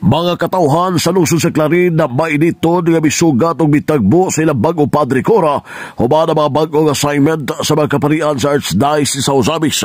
Mga katawhan sa lungsod sa Clarin na mainiton nga misugat og mitagbo sa ilang bag-ong Padre Cora human ang mga bag-ong assignment sa mga kaparian sa Archdiocese sa Ozamiz.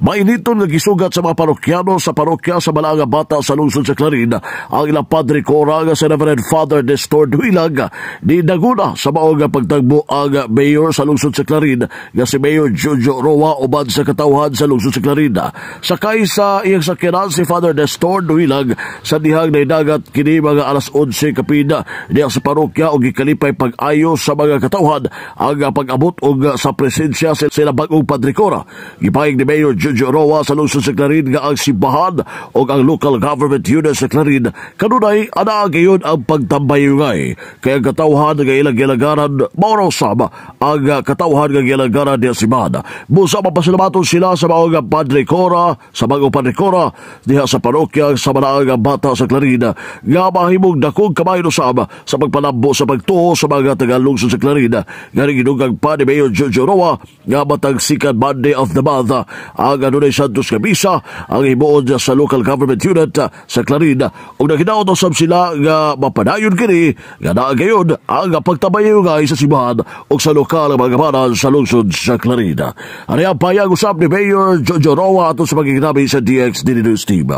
Mainiton nga gisugat sa mga parokyano sa parokya sa Balaang Bata sa lungsod sa Clarin ang ilang Padre Cora nga si Reverend Father Nestor Duilag ni naguna sa mao nga pagtagbo ang mayor sa lungsod sa Clarin nga si Mayor Jojo Roa uban sa katawhan sa lungsod sa Clarin. Sakay sa iyang sakyanan si Father Nestor Duilag sa dihang naidagat kini mga alas 11 kapina diya sa parokya og gikalipay pag-ayo sa mga katawhan ang pag-abot og sa presensya sa sila bag-ong Padre Cora. Gipahayag ni Mayor Jojo Roa sa lungsod sa Clarin nga ang simbahan og ang local government unit sa Clarin kanunay anaa gayon ang pagtambayungay kay ang katawhan nga ilang gialagaran mao raw sab ang katawhan nga gialagaran diya simbahan. Busa mapasalamaton sila sa mao nga Padre Cora, sa bag-ong Padre Cora diha sa parokya sa Balaang Bata sa Clarin nga mahimong dakong kamay usab sa pagpalambo sa pagtuo sa mga taga-lungsod sa Clarin. Nga gidugang pa ni Mayor Jojo Roa nga matag second Monday of the month ang adunay Santos nga misa ang himuon sa local government unit sa Clarin ug naghinaot usab sila nga mapadayon kini nga naa gayon ang pagtabayungay sa simbahan ug sa lokal nga mga gamanan sa lungsod sa Clarin. Ano ang payag usab ni Mayor Jojo Roa ato sa pagkikinabi sa DXD News Team?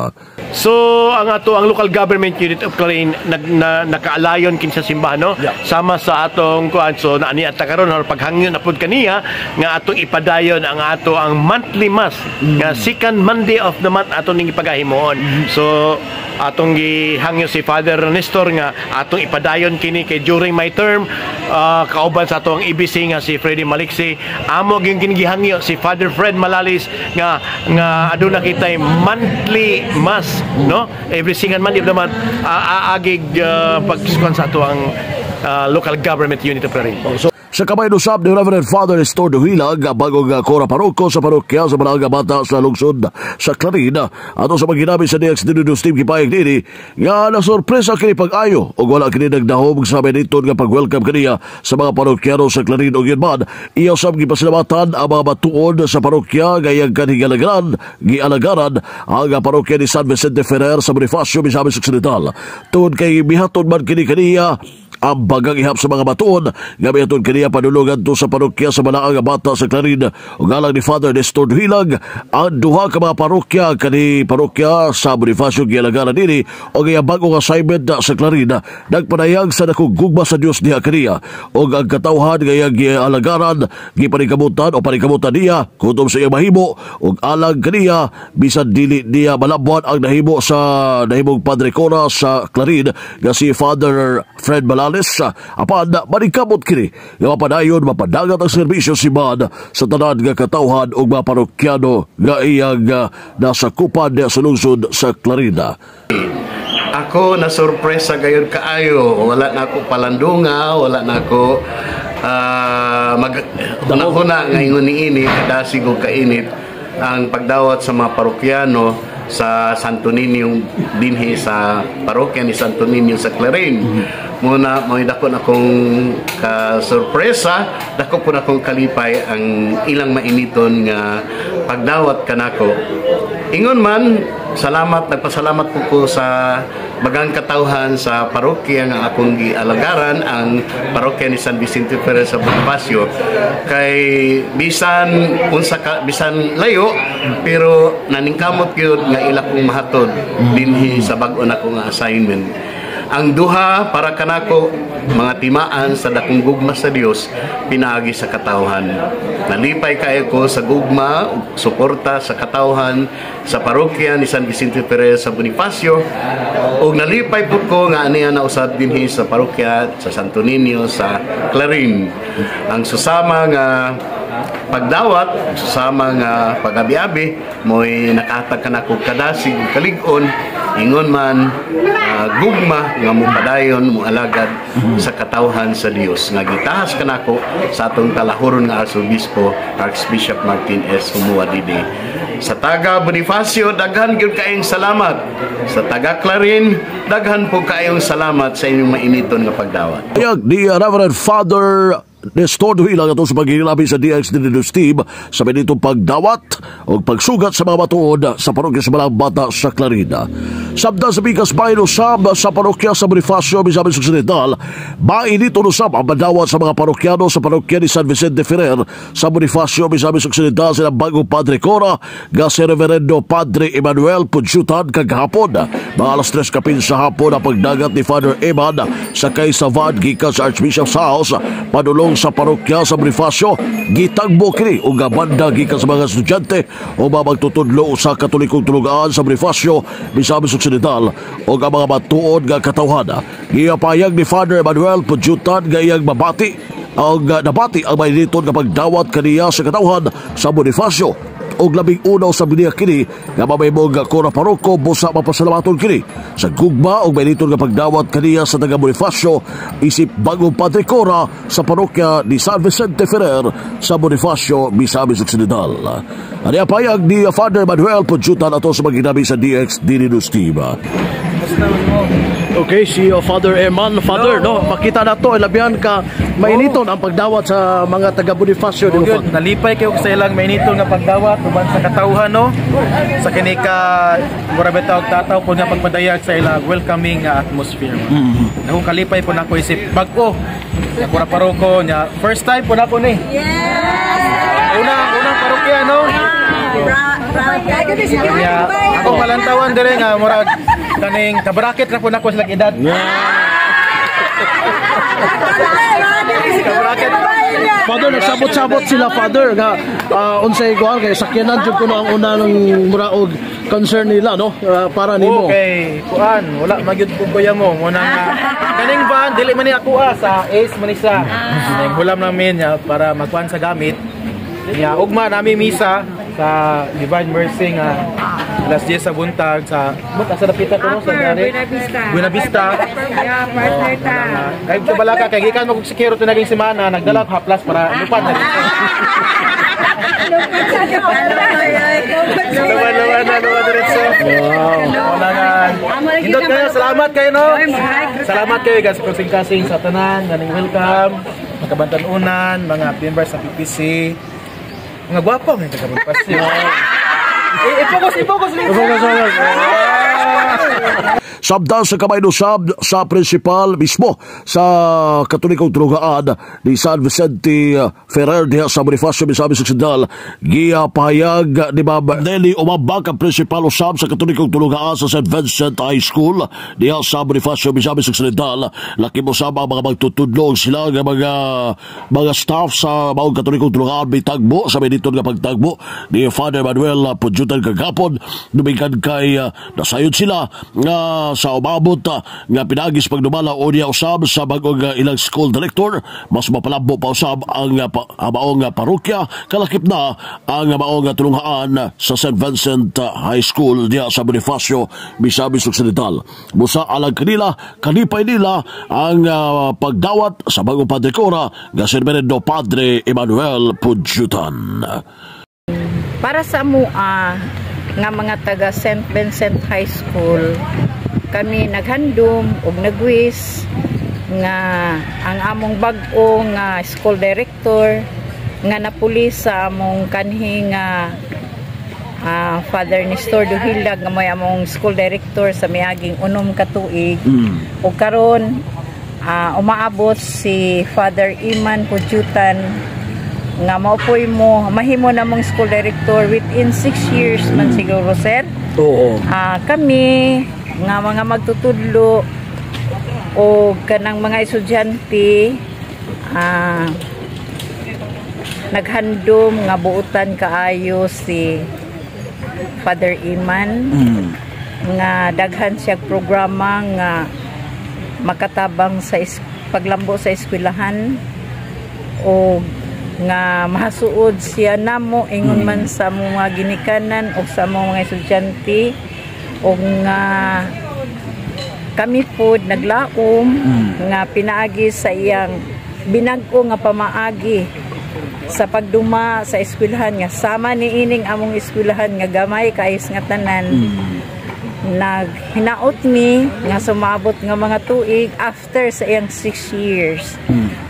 So ang ato ang local government unit of Clarin nakaalayon kin sa simbahan, no? Yeah. Sama sa atong kuan, so naani at karon or paghangyo na pud kaniya nga atong ipadayon ang ato ang monthly mass nga second Monday of the month ato ning ipagahimuon. So atong gihangyo si Father Nestor nga atong ipadayon kini kay during my term, kauban sa atong EBC nga si Freddy Maliksi, amo gyud kini gihangyo si Father Fred Malalis nga nga aduna kitay monthly mass, no, every second Monday of the month, aagig pagkuan sa ato ang local government unit of Clarin. So, sa kamay usab ni Reverend Father Nestor Duhilag, bagong kora paroko sa parokya sa Balaang Bata sa lungsod sa Clarin, ato sa paghinami sa DXD News Team, gipahayag nini nga nasorpresa kini pag-ayo ug wala kini nagdahom sa mainiton nga pag-welcome kaniya sa mga parokyano sa Clarin. Ug yun man, iya usab gipasalamatan ang mga batuon sa parokya nga iyang kanhigalagaran gialagaran, ang parokya ni San Vicente Ferrer sa Bonifacio, Misamis Occidental, tungod kay mihatod man kini kaniya ang bagang ihap sa mga batuon nga mihatod kaniya padulungan to sa parokya sa Balaang Bata sa Clarin. Ug alang ni Father Nestor Duhilag, ang duha ka mga parokya kani parokya sa Bonifacio gialagaran nini o iyang bagong assignment sa Clarin nagpanayag sa dakong gugma sa Dios diha kaniya ug ang katawhan nga iyang gialagaran gipaningkamutan o paningkamutan niya kutob sa iyang mahimo. Ug alang kaniya, bisan dili niya malabwan ang nahimo sa nahimong Padre Cora sa Clarin nga si Father Fred Malales, apan maningkamot kini nga mapadayon mapadagat ang serbisyo simbahan sa tanan nga katawhan ug mga parokyano nga iyang nasakupan sa lungsod sa Clarin. Ako na sorpresa gayon kaayo. Wala na ako palandunga, wala na ako mag huna-huna nga ingon niini kadasig og kainit ang pagdawat sa mga parokyano sa Santo Niño dinhi sa parokya ni Santo Niño sa Clarin. Muna mo dako na akong ka-sorpresa, dako po na akong kalipay ang ilang mainiton nga pagdawat kanako. Ingon man, salamat, nagpasalamat po ko sa bagang katawhan sa parokya nga akong gialagaran, ang parokya ni San Vicente Ferrer sa Bonifacio, kay bisan unsa ka, bisan layo, pero naningkamot gyud nga ila kong mahatod dinhi sa bag-o nako nga assignment. Ang duha para kanako mga timaan sa dakong gugma sa Dios pinaagi sa katawhan. Nalipay kaayo ko sa gugma ug suporta sa katawhan sa parokya ni San Vicente Ferrer sa Bonifacio ug nalipay pud ko nga aniya na usab dinhi sa parokya sa Santo Niño sa Clarin. Ang susama nga pagdawat, susama nga pagabi-abi, mo'y nakahatag kanako kadasig ug kalig-on, ingon man gugma nga mopadayon moalagad sa katawhan sa Dios nga gitahas kanako sa atong talahuron nga Arsobispo, Archbishop Martin S. Humua DD. Sa taga Bonifacio, daghan gyud kaayong salamat. Sa taga Clarin, daghan po kaayong salamat sa inyong mainiton nga pagdawat. Payag ni Reverend Father Nestor Duhilang ato sa paghihilabi sa DXD News Team sa benitong pagdawat o pagsugat sa mga matuod sa parokya sa Malang Bata sa Clarina. Sabda sa Bigas Bayan usab sa parokya sa Bonifacio, Misamis Occidental, mainit usab ang madawat sa mga parokyano sa parokya ni San Vicente Ferrer sa Bonifacio, Misamis Occidental sa bagong Padre Cora nga si Reverendo Padre Emmanuel Pudyutan kagahapon. Mga alas 3 kapin sa hapon ang pagdagat ni Father Eman sa kay sa van gikan sa Archbishop's House padulong sa parokya sa Bonifacio. Gitagbo kini og banda gikan sa mga estudyante o mga magtutudlo sa Katolikong tulugaan sa Bonifacio, Misamis Occidental o ang mga matuod nga katawhan. Giyapayag ni Father Emmanuel Pudyutan nga iyang mabati ang nabati ang mainiton nga pagdawat kaniya sa katawhan sa Bonifacio og labing unaw sa niya kini nga mamahimong kora paroko, busa mapasalamaton kini sa gugma og mainiton nga pagdawat kaniya sa taga Bonifacio isip bagong Padre Cora sa parokya ni San Vicente Ferrer sa Bonifacio, Misamis Occidental. Ani payag ni Father Manuel Pudyutan ato sa maginabi sa DXD News Team. Okay, si Father Eman, Father, no, makita na to, labihan ka mainiton ang pagdawat sa mga taga Bonifacio, di ba, Yun, Father? Nalipay kayo sa ilang mainiton nga pagdawat uban sa katawhan, no, sa kini ka mura bitaw tataw po nga pagpadayag sa ilang welcoming nga atmosphere. Akong kalipay po nako isip bag-o nga kura paroko nya, first time po nako ni. Yes. Unang unang parokya, no. Nya ako malantawan dire nga murag kaning kabracket ra po nako sa edad. Kabracket. Father, nagsabot-sabot sila, Father, nga unsay kuan kay sakyanan jud kuno ang unang mura og concern nila, no, para nimo. Okay, kuan, wala magyud ko kuya mo. Muna nga kaning van dili man ni ako sa Ace man ni sa. Ning hulam namin nya para magkuan sa gamit. Nya ugma nami misa sa Divine Mercy nga alas 10 sa buntag sa but asa napita ko, no, sa Upper, Buena Vista. Buena Vista. Yeah, partner ta. Kay kabala ka kay gikan mo kog sikero to naging semana, nagdala ko haplas para lupad na. Luwan, luwan na, luwan diretso. Wow. Wala nga. Hindot kayo, salamat kayo, no? Salamat kayo guys sa kasing-kasing sa tanan, ganing welcome, makabantanunan, mga members sa PPC. Mga gwapo, mga taga-Bonifacio. Eh, i-focus, i-focus, I-focus, focus. Sabdan sa kamay usab sa principal mismo sa Katolikong Tulugaan ni San Vicente Ferrer diha sa Bonifacio, Misamis Occidental, giya pahayag ni Ma'am Nelly Umabak, ang principal usab sa Katolikong Tulugaan sa St. Vincent High School diha sa Bonifacio, Misamis Occidental. Laki mo usab ang mga magtutudlo sila nga mga staff sa maong Katolikong Tulugaan bitagbo sa miniton nga pagtagbo ni Father Manuel Pudyutan kagapon, dumikan kay nasayod sila nga sa umabot nga pinagis pagdumala o niya usab sa bagong ilang school director, mas mapalabo pa usab ang maong parokya, kalakip na ang maong tulunghaan sa St. Vincent High School diha sa Bonifacio, Misamis Occidental. Busa alang kanila, kalipay nila ang pagdawat sa bagong Padre Cora nga si Reverendo Padre Emmanuel Pudyutan. Para sa mua nga mga taga St. Vincent High School, kami naghandom og nagwis nga ang among bag-o nga school director nga napuli sa among kanhi nga Father Nestor Duhilag nga may among school director sa miaging 6 ka tuig. Ug karon umaabot si Father Iman Pudyutan nga maupoy mo mahimo na mong school director within 6 years man siguro, sir. Oo. Kami nga mga magtutudlo o kanang mga estudyante naghandom nga buutan kaayo si Father Iman nga daghan siya programa nga makatabang sa paglambo sa eskwelahan o nga mahasuod siya namo ingon man sa mga ginikanan o sa mga estudyante, o nga kami pod naglaom nga pinaagi sa iyang binag-o nga pamaagi sa pagduma sa eskwelahan nga sama ni ining among eskwelahan nga gamay kaayos nga tanan. Naghinaot mi nga sumabot nga mga tuig after sa iyang 6 years,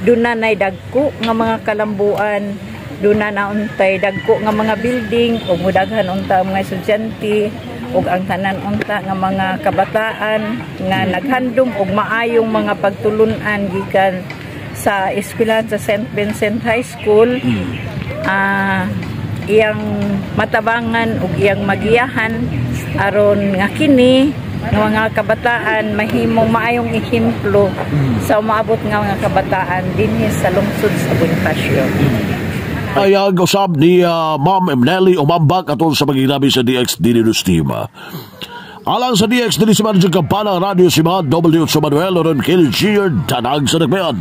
doon na nay dagko nga mga kalambuan, doon na nauntay dagko nga mga building ug mudaghan unta ang mga estudyante ug ang tanan unta nga mga kabataan nga naghandom og maayong mga pagtulunan gikan sa eskwelahan sa St. Vincent High School, iyang matabangan ug iyang magiyahan aron nga kini nga mga kabataan mahimong maayong ehemplo sa umaabot nga mga kabataan dinhi sa lungsod sa Bonifacio. Ayag usab ni Ma'am Emnelly Umambak atol sa pagiginabi sa DXD News Team. Alang sa DXD si Manager Kampana Radio si mga W. Manuel Oron Kilgier Danag sa Nagmayan.